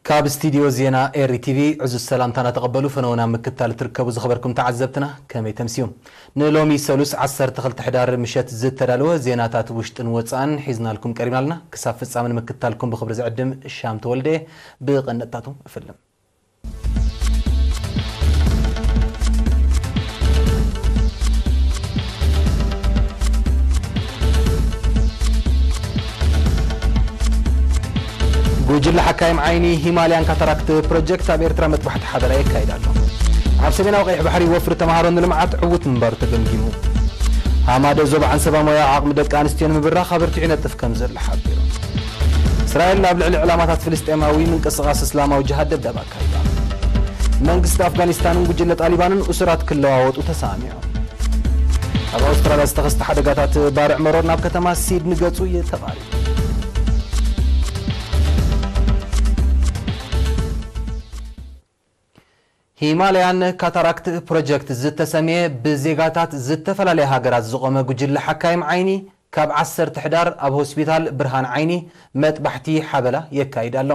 ካብ ስቱድዮ ዜና ኤሪ ቲቪ ዕዙዝ ሰላምታና ተቐበሉ። ፈነወ ናብ ምክታል ትርከቡ ዝኸበርኩም ተዓዘብትና ከመይ ተምስዩ? ንሎሚ ሰሉስ ዓሰርተ ክልተ ሕዳር ምሸት ዝተዳለወ ዜናታት ውሽጥን ወጻእን ሒዝናልኩም ቀሪብናልና። ክሳብ ፍጻመ ንምክታልኩም ብኽብሪ ዝዕድም ሻም ተወልደ። ብቐንደታቱ እፍልም። ጉጅለ ሓካይም ዓይኒ ሂማልያን ካታራክት ፕሮጀክት ኣብ ኤርትራ መጥባሕቲ ሓበራ የካይድ ኣሎ። ኣብ ሰሜናዊ ቀይሕ ባሕሪ ወፍሪ ተምሃሮ ንልምዓት ዕዉት ምንባሩ ተገምጊሙ። ሃማደ ዞባ ዓንሰባ ሞያ ዓቕሚ ደቂ ኣንስትዮ ንምብራኽ ኣበርቲዑ ይነጥፍ ከም ዘሎ ሓቢሩ። እስራኤል ኣብ ልዕሊ ዕላማታት ፍልስጤማዊ ምንቅስቓስ እስላማዊ ጅሃድ ደብዳብ ኣካይዳ። መንግስቲ ኣፍጋኒስታንን ጉጅለ ጣሊባንን እሱራት ክለዋወጡ ተሰማሚዖም። ኣብ ኣውስትራልያ ዝተኸስተ ሓደጋታት ባርዕ መሮር ናብ ከተማ ሲድኒ ገጹ እዩ ተቓሪቡ። ሂማላያን ካታራክት ፕሮጀክት ዝተሰምየ ብዜጋታት ዝተፈላለያ ሃገራት ዝቖመ ጉጅለ ሓካይም ዓይኒ ካብ ዓሰርተ ሕዳር ኣብ ሆስፒታል ብርሃን ዓይኒ መጥባሕቲ ሓበላ የካይድ ኣሎ።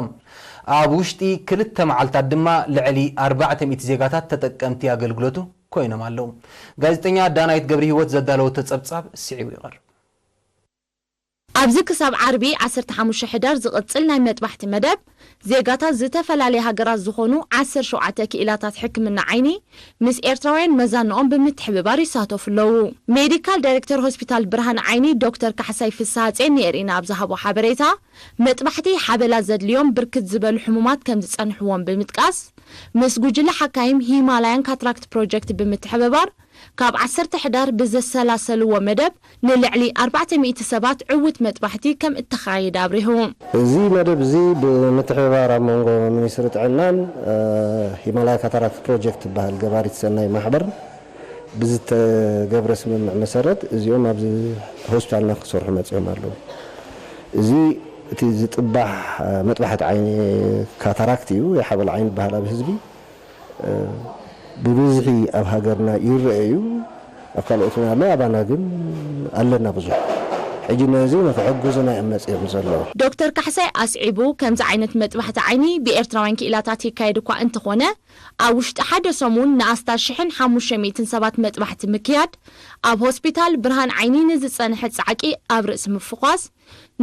ኣብ ውሽጢ ክልተ መዓልታት ድማ ልዕሊ ኣርባዕተ ሚእቲ ዜጋታት ተጠቀምቲ ኣገልግሎቱ ኮይኖም ኣለዉ። ጋዜጠኛ ዳናይት ገብረ ህይወት ዘዳለወቶ ጸብጻብ ስዒቡ ይቐርብ። ኣብዚ ክሳብ ዓርቢ ዓሰርተ ሓሙሽተ ሕዳር ዝቕጽል ናይ መጥባሕቲ መደብ፣ ዜጋታት ዝተፈላለያ ሃገራት ዝኾኑ ዓሰርተ ሸውዓተ ክኢላታት ሕክምና ዓይኒ ምስ ኤርትራውያን መዛንኦም ብምትሕብባር ይሳተፉ ኣለዉ። ሜዲካል ዳይሬክተር ሆስፒታል ብርሃን ዓይኒ ዶክተር ካሕሳይ ፍስሃጼ ንኤሪና ኣብ ዝሃቦ ሓበሬታ፣ መጥባሕቲ ሓበላ ዘድልዮም ብርክት ዝበሉ ሕሙማት ከም ዝጸንሕዎም ብምጥቃስ፣ ምስ ጉጅለ ሓካይም ሂማላያን ካትራክት ፕሮጀክት ብምትሕብባር፣ ካብ ዓሰርተ ሕዳር ብዘሰላሰልዎ መደብ ንልዕሊ ኣርባዕተ ሚእቲ ሰባት ዕዉት መጥባሕቲ ከም እተኻየደ ኣብሪሁ። እዚ መደብ እዚ ብምትሕብባር ኣብ መንጎ ሚኒስትሪ ጥዕናን፣ እ፣ ሂማላያ ካታራክት ፕሮጀክት ዝበሃል ገባሪት ሰናይ ማሕበር ብዝተገብረ ስምምዕ መሰረት እዚኦም ኣብዚ ሆስፒታልና ክሰርሑ መጺኦም ኣለዉ። እዚ እቲ ዝጥባሕ፣ እ፣ መጥባሕቲ ዓይኒ ካታራክት እዩ። የሓበል ዓይኒ ዝበሃል ኣብ ህዝቢ ብብዝሒ ኣብ ሃገርና ይረአ እዩ። ኣብ ካልኦት እውን ኣሎ፣ ኣባና ግን ኣለና ብዙሕ። ሕጂ ነዚ ንክሕግዙና እዮም መጺኦም ዘለዉ። ዶክተር ካሕሳይ ኣስዒቡ፣ ከምዚ ዓይነት መጥባሕቲ ዓይኒ ብኤርትራውያን ክኢላታት ይካየድ እኳ እንተኾነ፣ ኣብ ውሽጢ ሓደ ሰሙን ንኣስታት ሽሕን ሓሙሽተ ሚእትን ሰባት መጥባሕቲ ምክያድ፣ ኣብ ሆስፒታል ብርሃን ዓይኒ ንዝጸንሐ ጻዕቂ ኣብ ርእሲ ምፍኳስ፣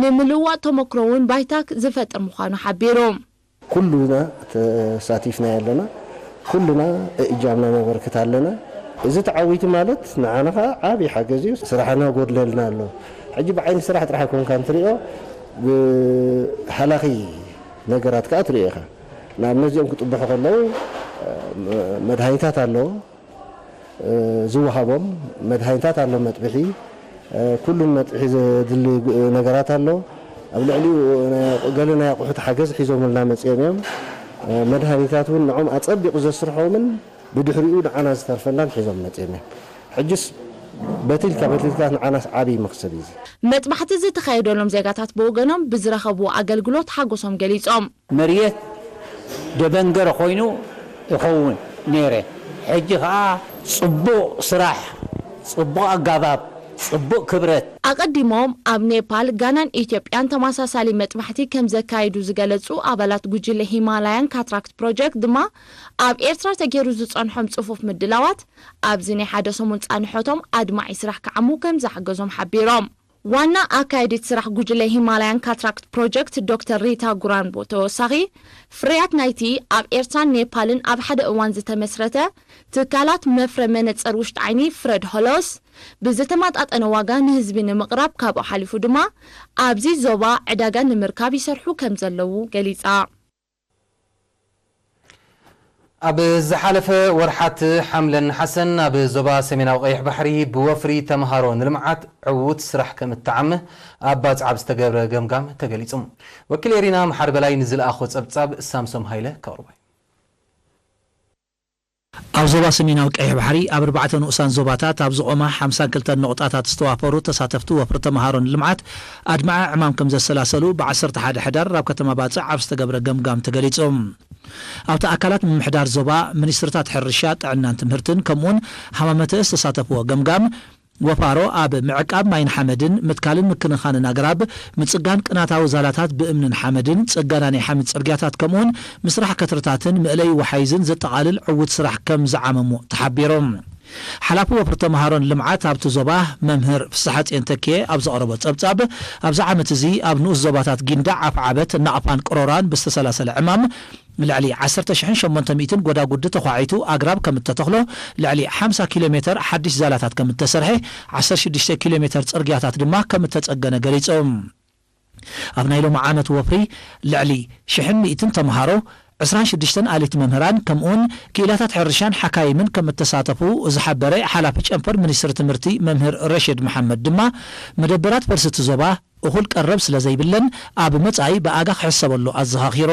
ንምልዋጥ ተመክሮ እውን ባይታ ዝፈጥር ምዃኑ ሓቢሩ። ኩሉና ተሳቲፍና ኣለና፣ ኩሉና እጃምና ነበርክት ኣለና። እዚ ተዓዊቲ ማለት ንዓና ኸዓ ዓብዪ ሓገዝ እዩ። ስራሕና ጎድለልና ኣሎ። ሕጂ ብዓይኒ ስራሕ ጥራሕ ኣይኮንካን ትሪኦ፣ ብሃላኺ ነገራት ከኣ ትሪኦ ኢኻ። ንኣብነት እዚኦም ክጥብሑ ከለዉ፣ መድሃኒታት ኣለዎ። ዝወሃቦም መድሃኒታት ኣሎ፣ መጥብሒ፣ ኩሉ መጥብሒ ዘድሊ ነገራት ኣሎ። ኣብ ልዕሊኡ ናይ፣ ገለ ናይ ኣቑሑት ሓገዝ ሒዞምልና መጺኦም እዮም። መድሃኒታት እውን ንዖም ኣጸቢቑ ዘስርሖምን ብድሕሪኡ ንዓና ዝተርፈናን ሒዞም መጺኦም እዮም። ሕጅስ በትልካ በትልካ ንዓናስ ዓብዪ መኽሰብ እዩ እዚ። መጥባሕቲ ዝተኻየደሎም ዜጋታት ብወገኖም ብዝረኸብዎ ኣገልግሎት ሓጎሶም ገሊጾም። መርየት ደበንገረ ኮይኑ ይኸውን ነይረ። ሕጂ ኸኣ ጽቡቕ ስራሕ፣ ጽቡቕ ኣጋባብ፣ ጽቡቕ ክብረት። ኣቐዲሞም ኣብ ኔፓል፣ ጋናን ኢትዮጵያን ተመሳሳሊ መጥባሕቲ ከም ዘካየዱ ዝገለጹ ኣባላት ጉጅለ ሂማላያን ካትራክት ፕሮጀክት ድማ፣ ኣብ ኤርትራ ተገይሩ ዝጸንሖም ጽፉፍ ምድላዋት፣ ኣብዚ ናይ ሓደ ሰሙን ጻንሖቶም ኣድማዒ ስራሕ ክዓሙ ከም ዝሓገዞም ሓቢሮም። ዋና ኣካያዲት ስራሕ ጉጅለ ሂማላያን ካትራክት ፕሮጀክት ዶክተር ሪታ ጉራን ብተወሳኺ፣ ፍርያት ናይቲ ኣብ ኤርትራን ኔፓልን ኣብ ሓደ እዋን ዝተመስረተ ትካላት መፍረ መነጸር ውሽጢ ዓይኒ ፍረድ ሆሎስ ብዝተመጣጠነ ዋጋ ንህዝቢ ንምቕራብ፣ ካብኡ ሓሊፉ ድማ ኣብዚ ዞባ ዕዳጋ ንምርካብ ይሰርሑ ከም ዘለዉ ገሊጻ። ኣብ ዝሓለፈ ወርሓት ሓምለን ነሓሰን ኣብ ዞባ ሰሜናዊ ቀይሕ ባሕሪ ብወፍሪ ተምሃሮ ንልምዓት ዕዉት ስራሕ ከም እተዓመ ኣብ ባጽዕ ኣብ ዝተገብረ ገምጋም ተገሊጹ። ወኪል ኤሪና መሓሪ በላይ ንዝለኣኾ ጸብጻብ ሳምሶም ሃይለ ከቕርቦ እዩ። ኣብ ዞባ ሰሜናዊ ቀይሕ ባሕሪ ኣብ ኣርባዕተ ንኡሳን ዞባታት ኣብ ዝቖማ ሓምሳን ክልተን ነቑጣታት ዝተዋፈሩ ተሳተፍቲ ወፍሪ ተምሃሮ ንልምዓት ኣድማዒ ዕማም ከም ዘሰላሰሉ ብዓሰርተ ሓደ ሕዳር ኣብ ከተማ ባጽዕ ኣብ ዝተገብረ ገምጋም ተገሊጹ። ኣብቲ ኣካላት ምምሕዳር ዞባ፣ ሚኒስትርታት ሕርሻ፣ ጥዕናን ትምህርትን፣ ከምኡውን ሃማመተ ዝተሳተፍዎ ገምጋም፣ ወፋሮ ኣብ ምዕቃብ ማይን ሓመድን፣ ምትካልን ምክንኻንን ኣግራብ፣ ምጽጋን ቅናታዊ ዛላታት ብእምንን ሓመድን፣ ጽገና ናይ ሓመድ ጽርግያታት፣ ከምኡውን ምስራሕ ከትርታትን መእለይ ወሓይዝን ዘጠቓልል ዕዉት ስራሕ ከም ዝዓመሙ ተሓቢሩ። ሓላፊ ወፍሪ ተምሃሮን ልምዓት ኣብቲ ዞባ መምህር ፍስሓጽዮን ተኪኤ ኣብ ዘቕረቦ ጸብጻብ፣ ኣብዚ ዓመት እዚ ኣብ ንኡስ ዞባታት ጊንዳዕ፣ ኣፍዓበት፣ ናቕፋን ቅሮራን ብዝተሰላሰለ ዕማም ልዕሊ ዓሰርተ ሽሕን ሸሞንተ ሚእትን ጎዳጉዲ ተዃዒቱ ኣግራብ ከም እተተኽሎ፣ ልዕሊ ሓምሳ ኪሎ ሜተር ሓድሽ ዛላታት ከም እተሰርሐ፣ ዓሰርተ ሽዱሽተ ኪሎ ሜተር ጽርግያታት ድማ ከም እተጸገነ ገሊጹ። ኣብ ናይ ሎሚ ዓመት ወፍሪ ልዕሊ ሽሕን ሚእትን ተምሃሮ፣ ዕስራን ሽዱሽተን ኣሌት መምህራን ከምኡውን ክኢላታት ሕርሻን ሓካይምን ከም እተሳተፉ ዝሓበረ ሓላፊ ጨንፈር ሚኒስትሪ ትምህርቲ መምህር ረሽድ መሓመድ ድማ፣ መደበራት ፈልሲ እቲ ዞባ እኹል ቀረብ ስለ ዘይብለን ኣብ መጻኢ ብኣጋ ክሕሰበሉ ኣዘኻኺሩ።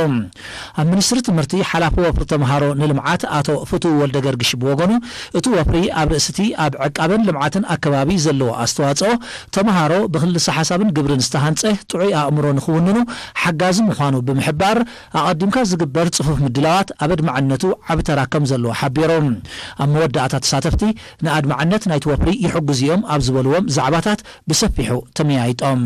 ኣብ ሚኒስትሪ ትምህርቲ ሓላፊ ወፍሪ ተምሃሮ ንልምዓት ኣቶ ፍትው ወልደ ገርግሽ ብወገኑ፣ እቲ ወፍሪ ኣብ ርእሲ እቲ ኣብ ዕቃበን ልምዓትን ኣከባቢ ዘለዎ ኣስተዋጽኦ፣ ተምሃሮ ብክልሰ ሓሳብን ግብርን ዝተሃንጸ ጥዑይ ኣእምሮ ንክውንኑ ሓጋዚ ምዃኑ ብምሕባር፣ ኣቐዲምካ ዝግበር ጽፉፍ ምድላዋት ኣብ ኣድማዕነቱ ዓቢ ተራ ከም ዘለዎ ሓቢሩ። ኣብ መወዳእታ ተሳተፍቲ ንኣድማዕነት ናይቲ ወፍሪ ይሕግዙ እዮም ኣብ ዝበልዎም ዛዕባታት ብሰፊሑ ተመያይጦም።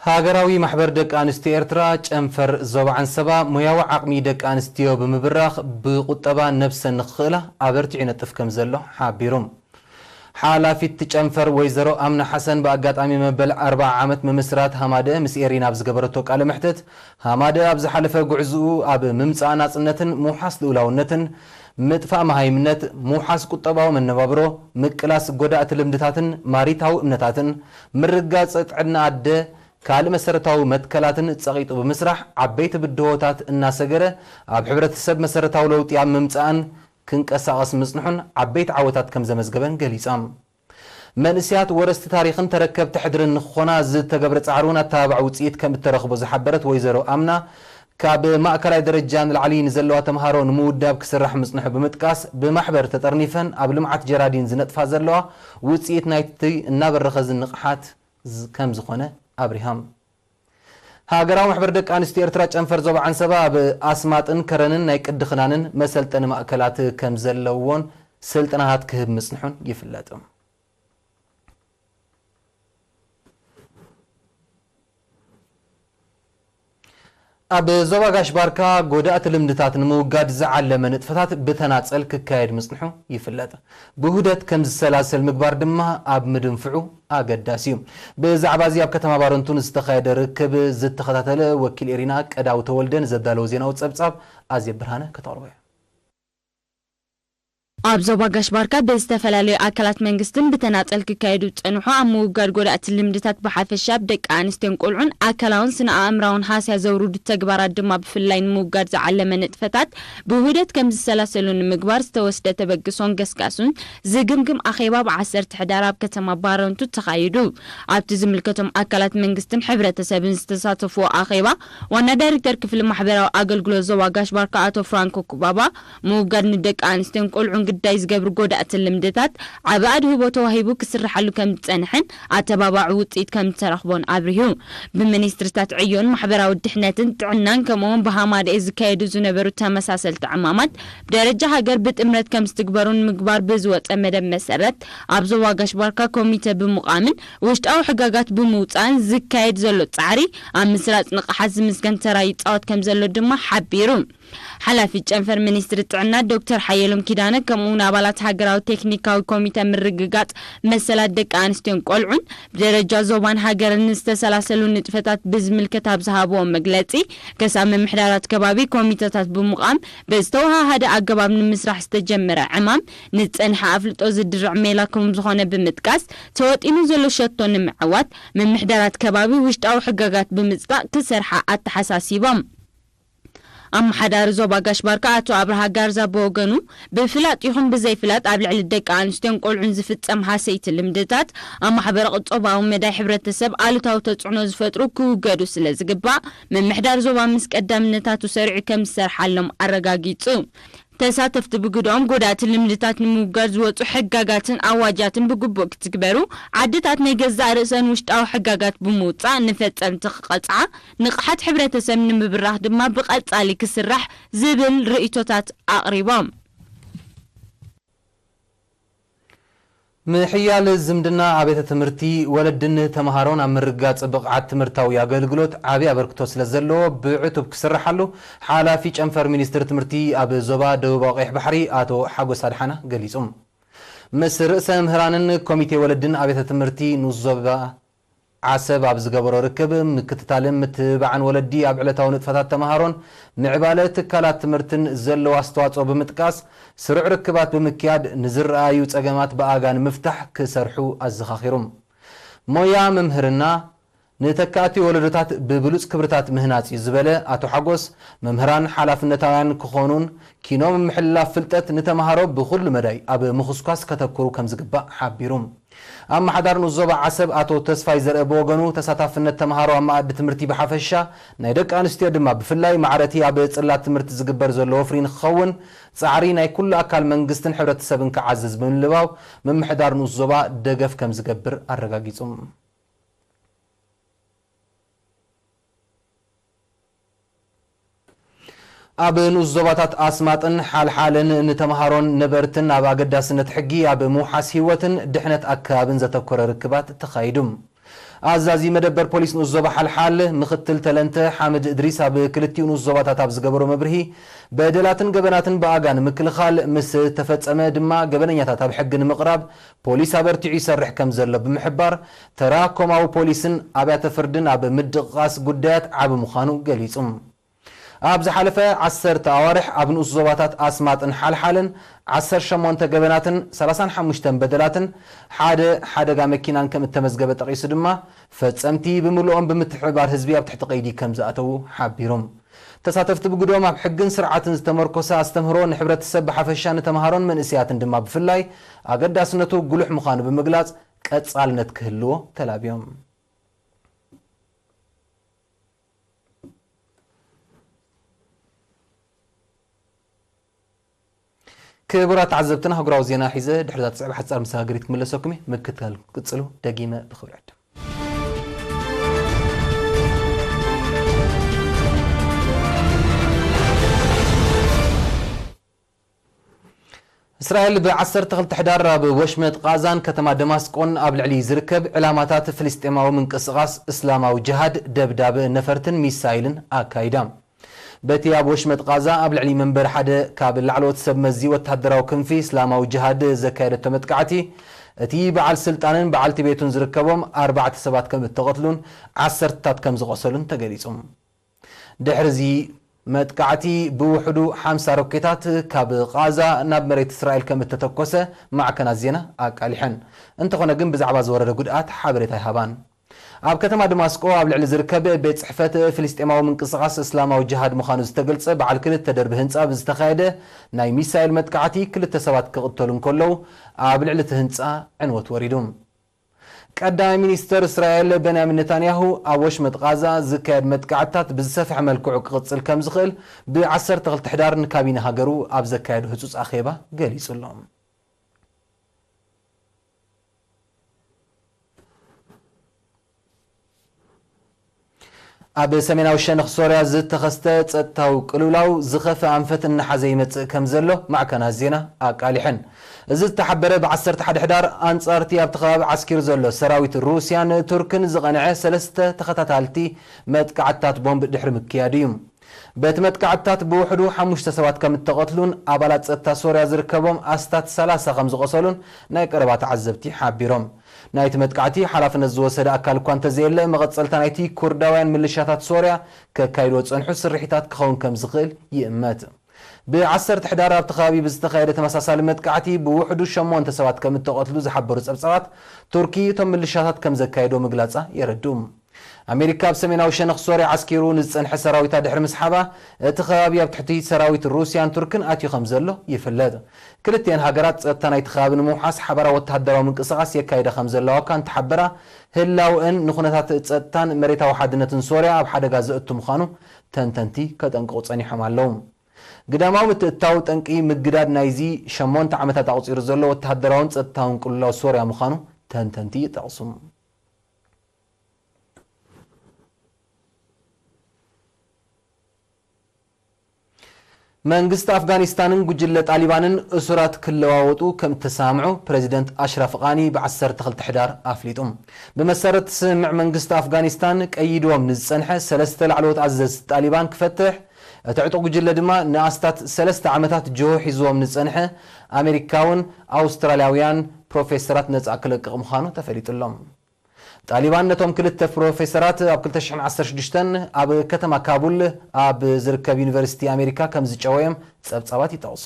ሃገራዊ ማሕበር ደቂ ኣንስትዮ ኤርትራ ጨንፈር ዞባ ዓንሰባ ሞያዊ ዓቕሚ ደቂ ኣንስትዮ ብምብራኽ ብቁጠባ ነብሰን ንኽኽእላ ኣበርቲዑ ይነጥፍ ከም ዘሎ ሓቢሩ። ሓላፊት ጨንፈር ወይዘሮ ኣምና ሓሰን ብኣጋጣሚ መበል ኣርብዓ ዓመት ምምስራት ሃማደአ ምስ ኤሪና ኣብ ዝገበረቶ ቃለ መሕትት፣ ሃማደአ ኣብ ዝሓለፈ ጉዕዝኡ ኣብ ምምጻእ ናጽነትን ምውሓስ ልኡላውነትን፣ ምጥፋእ መሃይምነት፣ ምውሓስ ቁጠባዊ መነባብሮ፣ ምቅላስ ጎዳእቲ ልምድታትን ማሪታዊ እምነታትን፣ ምርጋጽ ጥዕና ኣደ፣ ካልእ መሰረታዊ መትከላትን ጸቒጡ ብምስራሕ ዓበይቲ ብድሆታት እናሰገረ ኣብ ሕብረተሰብ መሰረታዊ ለውጢ ኣብ ምምጻእን ክንቀሳቐስ ምጽንሑን ዓበይቲ ዓወታት ከም ዘመዝገበን ገሊጻ። መንእሰያት ወረስቲ ታሪኽን ተረከብቲ ሕድርን ንክኾና ዝተገብረ ጻዕሪ እውን ኣተባባዒ ውጽኢት ከም እተረኽቦ ዝሓበረት ወይዘሮ ኣምና፣ ካብ ማእከላይ ደረጃ ንላዕሊ ንዘለዋ ተምሃሮ ንምውዳብ ክስራሕ ምጽንሑ ብምጥቃስ፣ ብማሕበር ተጠርኒፈን ኣብ ልምዓት ጀራዲን ዝነጥፋ ዘለዋ ውጽኢት ናይቲ እናበረኸ ዝንቕሓት ዝ-፣ ከም ዝኾነ ኣብሪሃም። ሃገራዊ ማሕበር ደቂ ኣንስትዮ ኤርትራ ጨንፈር ዞባ ዓንሰባ ኣብ ኣስማጥን ከረንን ናይ ቅዲ ክዳንን መሰልጠኒ ማእከላት ከም ዘለዎን ስልጠናታት ክህብ ምጽንሑን ይፍለጥ። ኣብ ዞባ ጋሽ ባርካ ጎዳእቲ ልምድታት ንምውጋድ ዝዓለመ ንጥፈታት ብተናጸል ክካየድ ምጽንሑ ይፍለጥ። ብውህደት ከም ዝሰላሰል ምግባር ድማ ኣብ ምድንፍዑ ኣገዳሲ እዩ። ብዛዕባ እዚ ኣብ ከተማ ባረንቱ ንዝተኻየደ ርክብ ዝተኸታተለ ወኪል ኤሪና ቀዳው ተወልደ ንዘዳለዎ ዜናዊ ጸብጻብ ኣዜብ ብርሃነ ከተቕርቦ እያ። ኣብ ዞባ ጋሽ ባርካ ብዝተፈላለዩ ኣካላት መንግስትን ብተናጸል ክካየዱ ዝጸንሑ ኣብ ምውጋድ ጎዳእቲ ልምድታት ብሓፈሻ ኣብ ደቂ ኣንስትዮን ቆልዑን ኣካላውን ስነ ኣእምራውን ሃስያ ዘውርዱ ተግባራት ድማ ብፍላይ ንምውጋድ ዝዓለመ ንጥፈታት ብውህደት ከም ዝሰላሰሉ ንምግባር ዝተወስደ ተበግሶን ገስጋሱን ዝግምግም ኣኼባ ብ ዓሰርተ ሕዳር ኣብ ከተማ ባረንቱ ተኻይዱ። ኣብቲ ዝምልከቶም ኣካላት መንግስትን ሕብረተሰብን ዝተሳተፍዎ ኣኼባ ዋና ዳይሬክተር ክፍሊ ማሕበራዊ ኣገልግሎት ዞባ ጋሽ ባርካ ኣቶ ፍራንኮ ኩባባ ምውጋድ ንደቂ ኣንስትዮን ቆልዑን ግዳይ ዝገብሩ ጎዳእትን ልምድታት ዓቢ ኣድህቦ ተዋሂቡ ክስርሓሉ ከም ዝጸንሐን ኣተባባዒ ውጽኢት ከም ዝተረኽቦን ኣብሪሁ። ብሚኒስትሪታት ዕዮን ማሕበራዊ ድሕነትን ጥዕናን ከምኡውን ብሃማደኤ ዝካየዱ ዝነበሩ ተመሳሰልቲ ዕማማት ብደረጃ ሃገር ብጥምረት ከም ዝትግበሩ ንምግባር ብዝወጸ መደብ መሰረት ኣብ ዞባ ጋሽ ባርካ ኮሚተ ብምቋምን ውሽጣዊ ሕጋጋት ብምውጻእን ዝካየድ ዘሎ ጻዕሪ ኣብ ምስራጽ ንቕሓት ዝምስገን ተራ ይጻወት ከም ዘሎ ድማ ሓቢሩ። ሓላፊ ጨንፈር ሚኒስትሪ ጥዕና ዶክተር ሓየሎም ኪዳነ ከምኡውን ኣባላት ሃገራዊ ቴክኒካዊ ኮሚተ ምርግጋጽ መሰላት ደቂ ኣንስትዮን ቆልዑን ብደረጃ ዞባን ሃገርን ዝተሰላሰሉ ንጥፈታት ብዝምልከት ኣብ ዝሃብዎ መግለጺ፣ ከሳብ ምምሕዳራት ከባቢ ኮሚተታት ብምቋም ብዝተወሃሃደ ኣገባብ ንምስራሕ ዝተጀመረ ዕማም ንዝጸንሐ ኣፍልጦ ዝድርዕ ሜላ ከም ዝኾነ ብምጥቃስ፣ ተወጢኑ ዘሎ ሸቶ ንምዕዋት ምምሕዳራት ከባቢ ውሽጣዊ ሕጋጋት ብምጽዳቕ ክሰርሓ ኣተሓሳሲቦም። ኣመሓዳሪ ዞባ ጋሽ ባርካ ኣቶ ኣብርሃ ጋርዛ ብወገኑ፣ ብፍላጥ ይኹን ብዘይፍላጥ ኣብ ልዕሊ ደቂ ኣንስትዮን ቆልዑን ዝፍጸም ሃሰይቲ ልምድታት ኣብ ማሕበረ ቅጾባዊ መዳይ ሕብረተሰብ ኣሉታዊ ተጽዕኖ ዝፈጥሩ ክውገዱ ስለ ዝግባእ፣ ምምሕዳር ዞባ ምስ ቀዳምነታቱ ሰሪዑ ከም ዝሰርሓሎም ኣረጋጊጹ። ተሳተፍቲ ብግድኦም ጎዳእቲ ልምድታት ንምውጋድ ዝወጹ ሕጋጋትን ኣዋጃትን ብግቡእ ክትግበሩ፣ ዓድታት ናይ ገዛእ ርእሰን ውሽጣዊ ሕጋጋት ብምውጻእ ንፈጸምቲ ክቐጽዓ፣ ንቕሓት ሕብረተሰብ ንምብራኽ ድማ ብቐጻሊ ክስራሕ ዝብል ርእይቶታት ኣቕሪቦም። ምሕያል ዝምድና ኣብያተ ትምህርቲ፣ ወለድን ተምሃሮን ኣብ ምርግጋጽ ብቕዓት ትምህርታዊ ኣገልግሎት ዓቢ ኣበርክቶ ስለ ዘለዎ፣ ብዕቱብ ክስርሓሉ ሓላፊ ጨንፈር ሚኒስትሪ ትምህርቲ ኣብ ዞባ ደቡባዊ ቀይሕ ባሕሪ ኣቶ ሓጎስ ኣድሓና ገሊጹ። ምስ ርእሰ ምህራንን ኮሚቴ ወለድን ኣብያተ ትምህርቲ ንኡስ ዞባ ዓሰብ ኣብ ዝገበሮ ርክብ፣ ምክትታልን ምትብባዕን ወለዲ ኣብ ዕለታዊ ንጥፈታት ተምሃሮን ምዕባለ ትካላት ትምህርትን ዘለዎ ኣስተዋጽኦ ብምጥቃስ፣ ስሩዕ ርክባት ብምክያድ ንዝረኣዩ ጸገማት ብኣጋ ንምፍታሕ ክሰርሑ ኣዘኻኺሩ። ሞያ መምህርና ንተካእቲ ወለዶታት ብብሉጽ ክብርታት ምህናጽ እዩ ዝበለ ኣቶ ሓጎስ፣ መምህራን ሓላፍነታውያን ክኾኑን ኪኖ ምምሕልላፍ ፍልጠት ንተምሃሮ ብኹሉ መዳይ ኣብ ምኹስኳስ ከተኩሩ ከም ዝግባእ ሓቢሩ። ኣመሓዳር ንኡስ ዞባ ዓሰብ ኣቶ ተስፋይ ዘርአ ብወገኑ፣ ተሳታፍነት ተምሃሮ ኣብ መኣዲ ትምህርቲ ብሓፈሻ፣ ናይ ደቂ ኣንስትዮ ድማ ብፍላይ ማዕረቲ ኣብ ጽላት ትምህርቲ ዝግበር ዘሎ ወፍሪ ንክኸውን ጻዕሪ ናይ ኩሉ ኣካል መንግስትን ሕብረተሰብን ክዓዝዝ ብምልባው፣ ምምሕዳር ንኡስ ዞባ ደገፍ ከም ዝገብር ኣረጋጊጹ። ኣብ ንኡስ ዞባታት ኣስማጥን ሓልሓልን ንተምሃሮን ነበርትን ኣብ ኣገዳስነት ሕጊ ኣብ ምውሓስ ህይወትን ድሕነት ኣከባብን ዘተኮረ ርክባት ተኻይዱ። ኣዛዚ መደበር ፖሊስ ንኡስ ዞባ ሓልሓል ምኽትል ተለንተ ሓምድ እድሪስ ኣብ ክልቲኡ ንኡስ ዞባታት ኣብ ዝገበሮ መብርሂ፣ በደላትን ገበናትን ብኣጋ ንምክልኻል፣ ምስ ተፈጸመ ድማ ገበነኛታት ኣብ ሕጊ ንምቕራብ ፖሊስ ኣበርቲዑ ይሰርሕ ከም ዘሎ ብምሕባር፣ ተራ ኮማዊ ፖሊስን ኣብያተ ፍርድን ኣብ ምድቕቓስ ጉዳያት ዓቢ ምዃኑ ገሊጹ። ኣብ ዝሓለፈ ዓሰርተ ኣዋርሕ ኣብ ንኡስ ዞባታት ኣስማጥን ሓልሓልን ዓሰርተ ሸሞንተ ገበናትን ሰላሳን ሓሙሽተን በደላትን ሓደ ሓደጋ መኪናን ከም እተመዝገበ ጠቒሱ ድማ፣ ፈጸምቲ ብምልኦም ብምትሕብባር ህዝቢ ኣብ ትሕቲ ቀይዲ ከም ዝኣተዉ ሓቢሩ። ተሳተፍቲ ብግዶም ኣብ ሕግን ስርዓትን ዝተመርኮሰ ኣስተምህሮ ንሕብረተሰብ ብሓፈሻ ንተምሃሮን መንእሰያትን ድማ ብፍላይ ኣገዳስነቱ ጉሉሕ ምዃኑ ብምግላጽ ቀጻልነት ክህልዎ ተላብዮም። ክቡራት ተዓዘብትና፣ ኣህጉራዊ ዜና ሒዘ ድሕሪ እዛ ትስዕብ ሓጻር መሰጋገሪት ክምለሰኩም እየ። ምክትታል ክጽሉ ደጊመ ብኽብሪ ዕድም። እስራኤል ብ ዓሰርተ ክልተ ሕዳር ኣብ ወሽመጥ ቃዛን ከተማ ደማስቆን ኣብ ልዕሊ ዝርከብ ዕላማታት ፍልስጤማዊ ምንቅስቓስ እስላማዊ ጅሃድ ደብዳብ ነፈርትን ሚሳይልን ኣካይዳ። በቲ ኣብ ወሽመጥ ቃዛ ኣብ ልዕሊ መንበር ሓደ ካብ ላዕለዎት ሰብ መዚ ወተሃደራዊ ክንፊ እስላማዊ ጅሃድ ዘካየደቶ መጥቃዕቲ፣ እቲ በዓል ስልጣንን በዓልቲ ቤቱን ዝርከቦም ኣርባዕተ ሰባት ከም እተቐትሉን ዓሰርተታት ከም ዝቖሰሉን ተገሊጹ። ድሕሪ እዚ መጥቃዕቲ ብውሕዱ ሓምሳ ሮኬታት ካብ ቃዛ ናብ መሬት እስራኤል ከም እተተኮሰ ማዕከናት ዜና ኣቃሊሐን። እንተኾነ ግን ብዛዕባ ዝወረደ ጉድኣት ሓበሬታ ኣይሃባን። ኣብ ከተማ ደማስቆ ኣብ ልዕሊ ዝርከብ ቤት ጽሕፈት ፍልስጤማዊ ምንቅስቓስ እስላማዊ ጅሃድ ምዃኑ ዝተገልጸ በዓል ክልተ ደርቢ ህንጻ ብዝተኻየደ ናይ ሚሳይል መጥቃዕቲ ክልተ ሰባት ክቕተሉ እንከለዉ፣ ኣብ ልዕሊ እቲ ህንጻ ዕንወት ወሪዱ። ቀዳማይ ሚኒስተር እስራኤል በንያሚን ነታንያሁ ኣብ ወሽመጥ ቃዛ ዝካየድ መጥቃዕትታት ብዝሰፍሐ መልክዑ ክቕጽል ከም ዝኽእል ብ ዓሰርተ ክልተ ሕዳር ንካቢነ ሃገሩ ኣብ ዘካየዶ ህጹጽ ኣኼባ ገሊጹ ኣሎ። ኣብ ሰሜናዊ ሸነኽ ሶርያ ዝተኸስተ ጸጥታዊ ቅልውላው ዝኸፍአ ኣንፈት እናሓዘ ይመጽእ ከም ዘሎ ማዕከናት ዜና ኣቃሊሐን። እዚ ዝተሓበረ ብ ዓሰርተ ሓደ ሕዳር ኣንጻርቲ ኣብቲ ከባቢ ዓስኪሩ ዘሎ ሰራዊት ሩስያን ቱርክን ዝቐንዐ ሰለስተ ተኸታታልቲ መጥቃዕትታት ቦምብ ድሕሪ ምክያዱ እዩ። በቲ መጥቃዕትታት ብውሕዱ ሓሙሽተ ሰባት ከም እተቐትሉን ኣባላት ጸጥታ ሶርያ ዝርከቦም ኣስታት ሰላሳ ከም ዝቖሰሉን ናይ ቀረባ ተዓዘብቲ ሓቢሮም። ናይቲ መጥቃዕቲ ሓላፍነት ዝወሰደ ኣካል እኳ እንተዘየለ፣ መቐጸልታ ናይቲ ኩርዳውያን ምልሻታት ሶርያ ከካይድዎ ዝጸንሑ ስርሒታት ክኸውን ከም ዝኽእል ይእመት። ብ ዓሰርተ ሕዳር ኣብቲ ከባቢ ብዝተኻየደ ተመሳሳሊ መጥቃዕቲ ብውሕዱ ሸሞንተ ሰባት ከም እተቐትሉ ዝሓበሩ ጸብጻባት፣ ቱርኪ እቶም ምልሻታት ከም ዘካየድዎ ምግላጻ የረድኡ። ኣሜሪካ ኣብ ሰሜናዊ ሸነኽ ሶርያ ዓስኪሩ ንዝጸንሐ ሰራዊታ ድሕሪ ምስሓባ፣ እቲ ከባቢ ኣብ ትሕቲ ሰራዊት ሩስያን ቱርክን ኣትዩ ከም ዘሎ ይፍለጥ። ክልቲኤን ሃገራት ጸጥታ ናይቲ ከባቢ ንምውሓስ ሓባራዊ ወተሃደራዊ ምንቅስቓስ የካይዳ ከም ዘለዋ እኳ እንተሓበራ፣ ህላወአን ንኹነታት ጸጥታን መሬታዊ ሓድነትን ሶርያ ኣብ ሓደጋ ዘእቱ ምዃኑ ተንተንቲ ከጠንቅቑ ጸኒሖም ኣለዉ። ግዳማዊ ምትእትታው ጠንቂ ምግዳድ ናይዚ ሸሞንተ ዓመታት ኣቑጺሩ ዘሎ ወተሃደራውን ጸጥታውን ቅልውላው ሶርያ ምዃኑ ተንተንቲ ይጠቕሱ። መንግስቲ ኣፍጋኒስታንን ጉጅለ ጣሊባንን እሱራት ክለዋወጡ ከም እተሰማምዑ ፕረዚደንት ኣሽራፍ ቓኒ ብ ዓሰርተ ክልተ ሕዳር ኣፍሊጡ። ብመሰረት ስምምዕ መንግስቲ ኣፍጋኒስታን ቀይድዎም ንዝጸንሐ ሰለስተ ላዕለዎት ኣዘዝቲ ጣሊባን ክፈትሕ፣ እቲ ዕጡቕ ጉጅለ ድማ ንኣስታት ሰለስተ ዓመታት ጅሆ ሒዝዎም ንዝጸንሐ ኣሜሪካውን ኣውስትራልያውያን ፕሮፌሰራት ነጻ ክለቅቕ ምዃኑ ተፈሊጡ ኣሎ። ጣሊባን ነቶም ክልተ ፕሮፌሰራት ኣብ ክልተ ሽሕን ዓሰርተ ሽዱሽተን ኣብ ከተማ ካቡል ኣብ ዝርከብ ዩኒቨርሲቲ ኣሜሪካ ከም ዝጨወዮም ጸብጻባት ይጠቕሱ።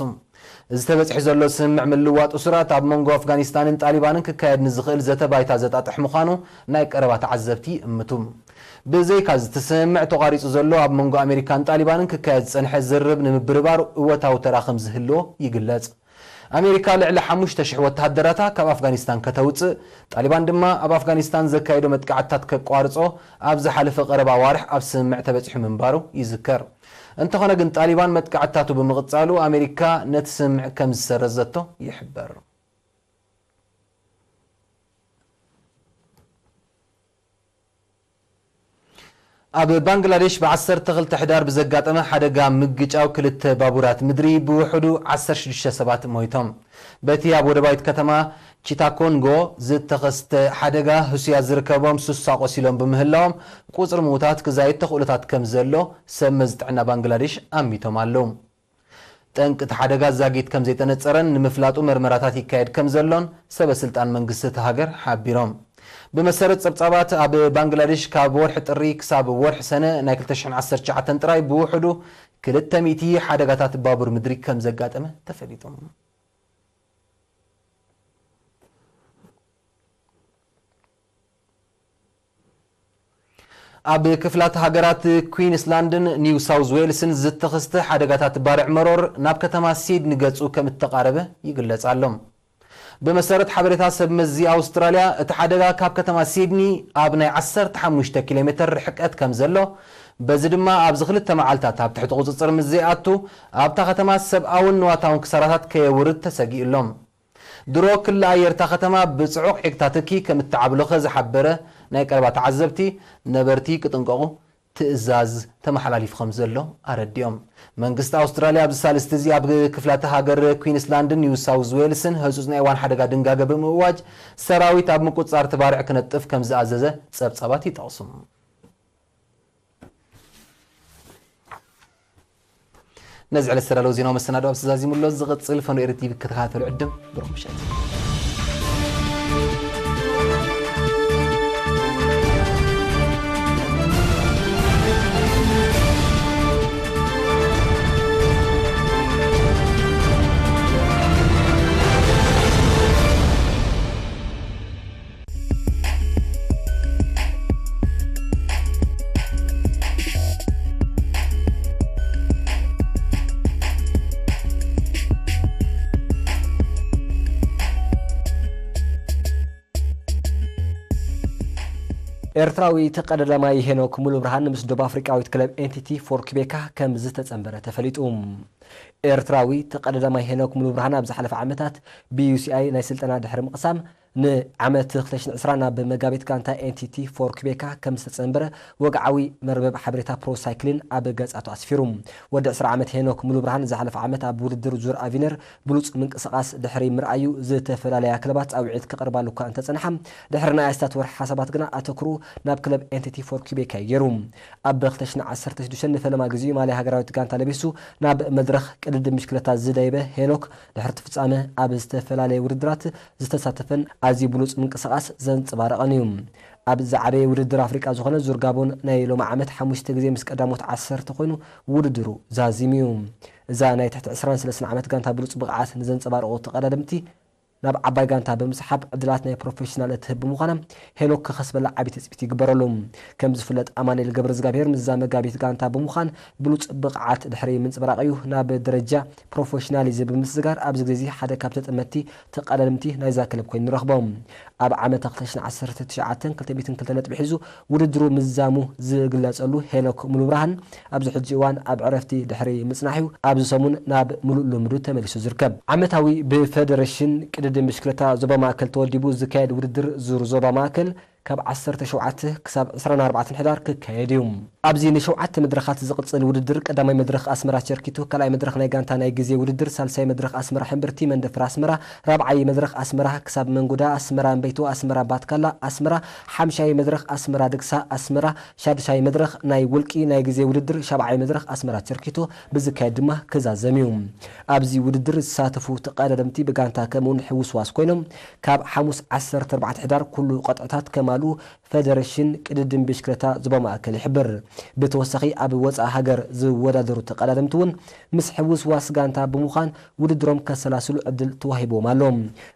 እዚ ተበጺሑ ዘሎ ስምምዕ ምልዋጥ እሱራት ኣብ መንጎ ኣፍጋኒስታንን ጣሊባንን ክካየድ ንዝኽእል ዘተ ባይታ ዘጣጥሕ ምዃኑ ናይ ቀረባ ተዓዘብቲ ይእምቱ። ብዘይካዚ እቲ ስምምዕ ተቋሪጹ ዘሎ ኣብ መንጎ ኣሜሪካን ጣሊባንን ክካየድ ዝጸንሐ ዝርርብ ንምብርባር እወታዊ ተራ ከም ዝህልዎ ይግለጽ። ኣሜሪካ ልዕሊ ሓሙሽተ ሽሕ ወተሃደራታ ካብ ኣፍጋኒስታን ከተውጽእ፣ ጣሊባን ድማ ኣብ ኣፍጋኒስታን ዘካየዶ መጥቃዕትታት ከቋርጾ ኣብ ዝሓለፈ ቀረባ ኣዋርሕ ኣብ ስምምዕ ተበጺሑ ምንባሩ ይዝከር። እንተኾነ ግን ጣሊባን መጥቃዕትታቱ ብምቕጻሉ ኣሜሪካ ነቲ ስምምዕ ከም ዝሰረዘቶ ይሕበር። ኣብ ባንግላዴሽ ብ ዓሰርተ ክልተ ሕዳር ብዘጋጠመ ሓደጋ ምግጫው ክልተ ባቡራት ምድሪ ብውሕዱ ዓሰርተ ሽዱሽተ ሰባት ሞይቶም። በቲ ኣብ ወደባዊት ከተማ ቺታኮንጎ ዝተኸስተ ሓደጋ ህሱያት ዝርከቦም ስሳ ቆሲሎም ብምህላዎም ቁጽሪ ምዉታት ክዛይድ ተኽእሎታት ከም ዘሎ ሰብ መዚ ጥዕና ባንግላዴሽ ኣሚቶም ኣለዉ። ጠንቂ እቲ ሓደጋ ዛጊት ከም ዘይተነጸረን ንምፍላጡ መርመራታት ይካየድ ከም ዘሎን ሰበ ስልጣን መንግስቲ እታ ሃገር ሓቢሮም። ብመሰረት ጸብጻባት ኣብ ባንግላዴሽ ካብ ወርሒ ጥሪ ክሳብ ወርሒ ሰነ ናይ ክልተ ሽሕን ዓሰርተ ትሽዓተን ጥራይ ብውሕዱ ክልተ ሚእቲ ሓደጋታት ባቡር ምድሪ ከም ዘጋጠመ ተፈሊጡ። ኣብ ክፍላት ሃገራት ኩዊንስላንድን ኒው ሳውዝ ዌልስን ዝተኸስተ ሓደጋታት ባርዕ መሮር ናብ ከተማ ሲድኒ ገጹ ከም እተቓረበ ይግለጽ ኣሎ። ብመሰረት ሓበሬታ ሰብ መዚ ኣውስትራልያ፣ እቲ ሓደጋ ካብ ከተማ ሲድኒ ኣብ ናይ ዓሰርተ ሓሙሽተ ኪሎ ሜተር ርሕቀት ከም ዘሎ፣ በዚ ድማ ኣብዚ ክልተ መዓልታት ኣብ ትሕቲ ቁጽጽር ምስ ዘይኣቱ፣ ኣብታ ከተማ ሰብኣውን ንዋታውን ክሳራታት ከየውርድ ተሰጊኡ ኣሎ። ድሮ ክሊ ኣየር እታ ከተማ ብጽዑቕ ዒግታ ትኪ ከም እተዓብለኸ ዝሓበረ ናይ ቀረባ ተዓዘብቲ፣ ነበርቲ ክጥንቀቑ ትእዛዝ ተመሓላሊፉ ከም ዘሎ ኣረዲኦም። መንግስቲ ኣውስትራልያ ኣብዚ ሳልስቲ እዚ ኣብ ክፍላተ ሃገር ኩዊንስላንድን ኒው ሳውዝ ዌልስን ህጹጽ ናይ እዋን ሓደጋ ድንጋገ ብምእዋጅ፣ ሰራዊት ኣብ ምቁጽጻር እቲ ባርዕ ክነጥፍ ከም ዝኣዘዘ ጸብጻባት ይጠቕሱ። ነዚ ዕለት ዝተዳለወ ዜናዊ መሰናዶ ኣብዚ ዛዚሙ ኣሎ። ዝቕጽል ፈኖ ኤሪ ቲቪ ክከታተሉ ዕድም። ብሩኽ ምሸት። ኤርትራዊ ተቐዳዳማይ ሄኖክ ሙሉብርሃን ምስ ደቡብ ኣፍሪቃዊት ክለብ ኤንቲቲ ፎር ኪቤካ ከም ዝተጸንበረ ተፈሊጡ። ኤርትራዊ ተቐዳዳማይ ሄኖክ ሙሉብርሃን ኣብ ዝሓለፈ ዓመታት ብዩሲኣይ ናይ ስልጠና ድሕሪ ምቕሳም፣ ንዓመት ክልተ ሽሕን ዕስራን ናብ መጋቢት ጋንታ ኤንቲቲ ፎር ኪቤካ ከም ዝተጸንበረ ወግዓዊ መርበብ ሓበሬታ ፕሮ ሳይክሊን ኣብ ገጻቱ ኣስፊሩ። ወዲ ዕስራ ዓመት ሄኖክ ሙሉብርሃን ዝሓለፈ ዓመት ኣብ ውድድር ዙር ኣቪነር ብሉጽ ምንቅስቓስ ድሕሪ ምርኣዩ፣ ዝተፈላለያ ክለባት ጻውዒት ክቐርባሉ እኳ እንተጸንሓ፣ ድሕሪ ናይ ኣስታት ወርሒ ሓሳባት ግና ኣተኩሩ ናብ ክለብ ኤንቲቲ ፎር ኪቤካ እዩ ገይሩ። ኣብ ክልተ ሽሕን ዓሰርተ ሽዱሽተን ንፈለማ ግዜኡ ማልያ ሃገራዊት ጋንታ ለቢሱ ናብ መድረኽ ቅድድም ብሽክለታ ዝደየበ ሄኖክ፣ ድሕሪ እቲ ፍጻመ ኣብ ዝተፈላለየ ውድድራት ዝተሳተፈን ኣዝዩ ብሉጽ ምንቅስቓስ ዘንጸባረቐን እዩ። ኣብ ዝዓበየ ውድድር ኣፍሪቃ ዝኾነ ዙር ጋቦን ናይ ሎሚ ዓመት ሓሙሽተ ግዜ ምስ ቀዳሞት ዓሰርተ ኮይኑ ውድድሩ ዛዚሙ እዩ። እዛ ናይ ትሕቲ ዕስራን ሰለስተን ዓመት ጋንታ ብሉጽ ብቕዓት ንዘንጸባረቑ ተቐዳደምቲ ናብ ዓባይ ጋንታ ብምስሓብ ዕድላት ናይ ፕሮፌሽናል እትህብ ብምዃና ሄኖክ ክኸስበላ ዓቢ ትጽቢት ይግበረሉ። ከም ዝፍለጥ ኣማኑኤል ገብረዝጋብሄር ምስዛ መጋቢት ጋንታ ብምዃን ብሉጽ ብቕዓት ድሕሪ ምንጽብራቕ እዩ ናብ ደረጃ ፕሮፌሽናሊዝም ብምስጋር ኣብዚ ግዜ ሓደ ካብ ተጠመትቲ ተቐዳደምቲ ናይዛ ክለብ ኮይኑ ንረኽቦ። ኣብ ዓመት ክልተ ሽሕን ዓሰርተ ትሽዓተን ክልተ ሚእትን ክልተ ነጥቢ ሒዙ ውድድሩ ምዛሙ ዝግለጸሉ ሄኖክ ሙሉብርሃን ኣብዚ ሕጂ እዋን ኣብ ዕረፍቲ ድሕሪ ምጽናሕ እዩ ኣብዚ ሰሙን ናብ ምሉእ ልምዱ ተመሊሱ ዝርከብ። ዓመታዊ ብፈደረሽን ቅድድም ብሽክለታ ዞባ ማእከል ተወዲቡ ዝካየድ ውድድር ዙር ዞባ ማእከል ካብ ዓሰርተ ሸውዓተ ክሳብ ዕስራን ኣርባዕተን ሕዳር ክካየድ እዩ። ኣብዚ ንሸውዓተ መድረኻት ዝቕጽል ውድድር፣ ቀዳማይ መድረኽ ኣስመራ ቸርኪቶ፣ ካልኣይ መድረኽ ናይ ጋንታ ናይ ግዜ ውድድር፣ ሳልሳይ መድረኽ ኣስመራ ሕምብርቲ መንደፍራ ኣስመራ፣ ራብዓይ መድረኽ ኣስመራ ክሳብ መንጉዳ ኣስመራ፣ እምበይቶ ኣስመራ፣ ባትካላ ኣስመራ፣ ሓምሻይ መድረኽ ኣስመራ ድግሳ ኣስመራ፣ ሻድሻይ መድረኽ ናይ ውልቂ ናይ ግዜ ውድድር፣ ሻብዓይ መድረኽ ኣስመራ ቸርኪቶ ብዝካየድ ድማ ክዛዘም እዩ። ኣብዚ ውድድር ዝሳተፉ ተቐዳደምቲ ብጋንታ ከምኡውን ሕውስዋስ ኮይኖም፣ ካብ ሓሙስ ዓሰርተ ኣርባዕተ ሕዳር ኩሉ ቀጥዕታት ከማልኡ ፈደረሽን ቅድድም ብሽክለታ ዞባ ማእከል ይሕብር። ብተወሳኺ ኣብ ወጻኢ ሃገር ዝወዳደሩ ተቐዳደምቲ እውን ምስ ሕውስዋስ ጋንታ ብምዃን ውድድሮም ከሰላስሉ ዕድል ተዋሂብዎም ኣሎ።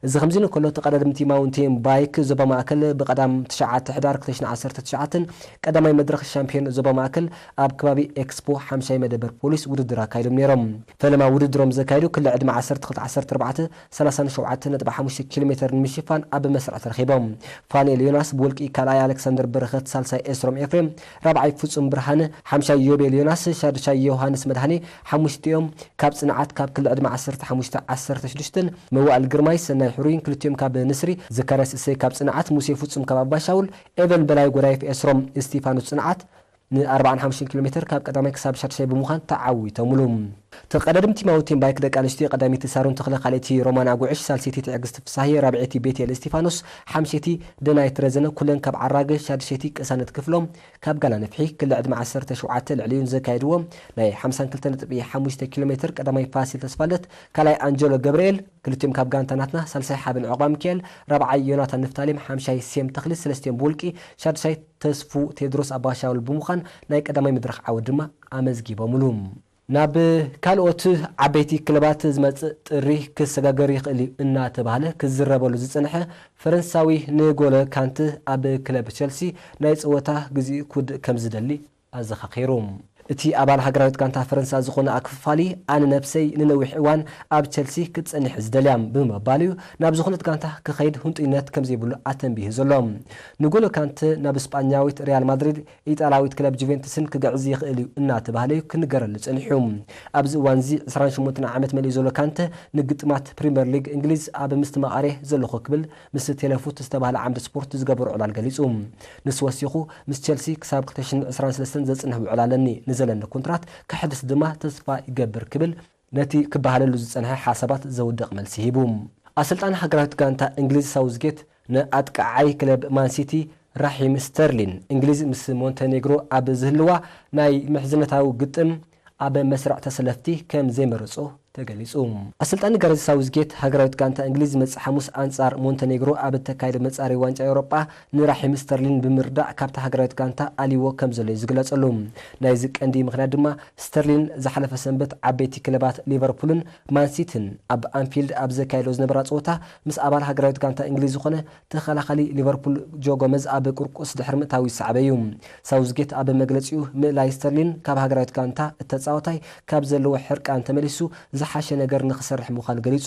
እዚ ከምዚ ንከሎ ተቐዳደምቲ ማውንቴን ባይክ ዞባ ማእከል ብቐዳም ትሽዓተ ሕዳር ክልተ ሽሕን ዓሰርተ ትሽዓተን ቀዳማይ መድረኽ ሻምፒዮን ዞባ ማእከል ኣብ ከባቢ ኤክስፖ ሓምሻይ መደበር ፖሊስ ውድድር ኣካይዶም ነይሮም። ፈለማ ውድድሮም ዘካይዱ ክልተ ዕድመ ዓሰርተ ክልተ ዓሰርተ ኣርባዕተ ሰላሳን ሸውዓተን ነጥቢ ሓሙሽተ ኪሎ ሜተር ንምሽፋን ኣብ መስርዕ ተረኺቦም። ፋንኤል ዮናስ ብውልቂ ካልኣይ፣ ኣሌክሳንደር በረኸት ሳልሳይ፣ ኤስሮም ኤፍሬም ራብዓይ፣ ፍጹም ብርሃነ ሓምሻይ፣ ዮቤል ዮናስ ሻድሻይ፣ ዮሃንስ መድሃኔ ሓሙሽቲኦም ካብ ጽንዓት ካብ ክሊ ዕድመ ዓሰርተ ሓሙሽተ ዓሰርተ ሽዱሽተን፣ መዋእል ግርማይ ሰናይ ሕሩይን ክልቲኦም ካብ ንስሪ፣ ዘካርያስ እሰይ ካብ ጽንዓት፣ ሙሴ ፍጹም ካብ ኣባሻውል፣ ኤቨን በላይ ጎዳይፍ፣ ኤስሮም እስቲፋኖስ ጽንዓት ን ኣርባዓን ሓሙሽተን ኪሎ ሜተር ካብ ቀዳማይ ክሳብ ሻድሻይ ብምዃን ተዓዊቶምሉ። ተቐዳደምቲ ማውንቴን ባይክ ደቂ ኣንስትዮ ቀዳመይቲ ሳሮን ተኽለ፣ ካልኣይቲ ሮማና ጉዕሽ፣ ሳልሰይቲ ትዕግስቲ ፍሳሃየ፣ ራብዐይቲ ቤቴል እስቲፋኖስ፣ ሓምሸይቲ ደናይት ረዘነ ኩለን ካብ ዓራገ፣ ሻድሸይቲ ቅሳነት ክፍሎም ካብ ጋላ ነፍሒ፣ ክሊ ዕድመ ዓሰርተ ሸውዓተ ልዕሊኡን ዘካየድዎ ናይ ሓምሳን ክልተን ነጥቢ ሓሙሽተ ኪሎ ሜተር ቀዳማይ ፋሲል ተስፋለት፣ ካልኣይ ኣንጀሎ ገብርኤል፣ ክልቲኦም ካብ ጋንታ ናትና፣ ሳልሳይ ሓበን ዑቕባ ሚካኤል፣ ራብዓይ ዮናታን ንፍታሌም፣ ሓምሻይ ሴም ተኽሊ፣ ሰለስቲኦም ብውልቂ፣ ሻድሻይ ተስፉ ቴድሮስ ኣባሻውል ብምዃን ናይ ቀዳማይ መድረኽ ዓወት ድማ ኣመዝጊቦምሉ። ናብ ካልኦት ዓበይቲ ክለባት ዝመጽእ ጥሪ ክሰጋገር ይኽእል እዩ እናተባህለ ክዝረበሉ ዝጸንሐ ፈረንሳዊ ንጎሎ ካንት ኣብ ክለብ ቸልሲ ናይ ጸወታ ግዜኡ ክውድእ ከም ዝደሊ ኣዘኻኺሩ። እቲ ኣባል ሃገራዊት ጋንታ ፈረንሳ ዝኾነ ኣክፋሊ፣ ኣነ ነብሰይ ንነዊሕ እዋን ኣብ ቸልሲ ክትጸንሕ ዝደልያ ብምባሉ እዩ ናብ ዝኾነት ጋንታ ክኸይድ ህንጡይነት ከም ዘይብሉ ኣተንቢሁ ዘሎ። ንጎሎ ካንት ናብ ስጳኛዊት ሪያል ማድሪድ፣ ኢጣልያዊት ክለብ ጁቬንቱስን ክግዕዝ ይኽእል እዩ እናተባህለ እዩ ክንገረሉ ጸኒሑ። ኣብዚ እዋን እዚ ዕስራን ሸሞንተን ዓመት መሊኡ ዘሎ ካንተ ንግጥማት ፕሪምየር ሊግ እንግሊዝ ኣብ ምስትምቓር እየ ዘለኹ ክብል ምስ ቴሌፉት ዝተባህለ ዓምዲ ስፖርት ዝገበሮ ዕላል ገሊጹ። ንሱ ወሲኹ፣ ምስ ቸልሲ ክሳብ ክልተ ሽሕን ዕስራን ሰለስተን ዘጽንሕ ውዕል ኣለኒ፣ ንዘለኒ ኮንትራት ከሕድስ ድማ ተስፋ ይገብር ክብል ነቲ ክበሃለሉ ዝጸንሐ ሓሳባት ዘውድቕ መልሲ ሂቡ። ኣሰልጣኒ ሃገራዊት ጋንታ እንግሊዝ ሳውዝጌት ንኣጥቃዓይ ክለብ ማንሲቲ ራሒም ስተርሊን፣ እንግሊዝ ምስ ሞንተኔግሮ ኣብ ዝህልዋ ናይ ምሕዝነታዊ ግጥም ኣብ መስርዕ ተሰለፍቲ ከም ዘይመረጾ ተገሊጹ። ኣሰልጣኒ ጋሬዝ ሳውዝጌት ሃገራዊት ጋንታ እንግሊዝ ዝመጽእ ሓሙስ ኣንጻር ሞንተኔግሮ ኣብ እተካየደ መጻረይ ዋንጫ ኤውሮጳ ንራሒም ስተርሊን ብምርዳእ ካብታ ሃገራዊት ጋንታ ኣልይዎ ከም ዘሎ እዩ ዝግለጸሉ። ናይዚ ቀንዲ ምኽንያት ድማ ስተርሊን ዝሓለፈ ሰንበት ዓበይቲ ክለባት ሊቨርፑልን ማንሲቲን ኣብ ኣንፊልድ ኣብ ዘካየዶ ዝነበራ ጸወታ ምስ ኣባል ሃገራዊት ጋንታ እንግሊዝ ዝኾነ ተኸላኻሊ ሊቨርፑል ጆ ጎመዝ ኣብ ቁርቁስ ድሕሪ ምእታው ይሰዓበ እዩ። ሳውዝጌት ኣብ መግለጺኡ ምእላይ ስተርሊን ካብ ሃገራዊት ጋንታ እቲ ተጻዋታይ ካብ ዘለዎ ሕርቃን ተመሊሱ ዝሓሸ ነገር ንኽሰርሕ ምዃኑ ገሊጹ።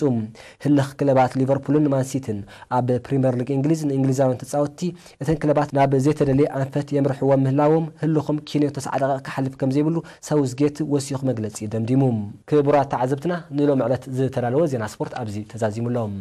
ህልኽ ክለባት ሊቨርፑልን ማንሲቲን ኣብ ፕሪምየር ሊግ እንግሊዝ ንእንግሊዛውያን ተጻወትቲ እተን ክለባት ናብ ዘይተደልየ ኣንፈት የምርሕዎም ምህላዎም ህልኹም ኪንዮ ተስዓ ደቂቕ ክሓልፍ ከም ዘይብሉ ሳውዝጌት ወሲኹ መግለጺ ደምዲሙ። ክቡራት ተዓዘብትና ንሎም ዕለት ዝተዳለወ ዜና ስፖርት ኣብዚ ተዛዚሙሎም።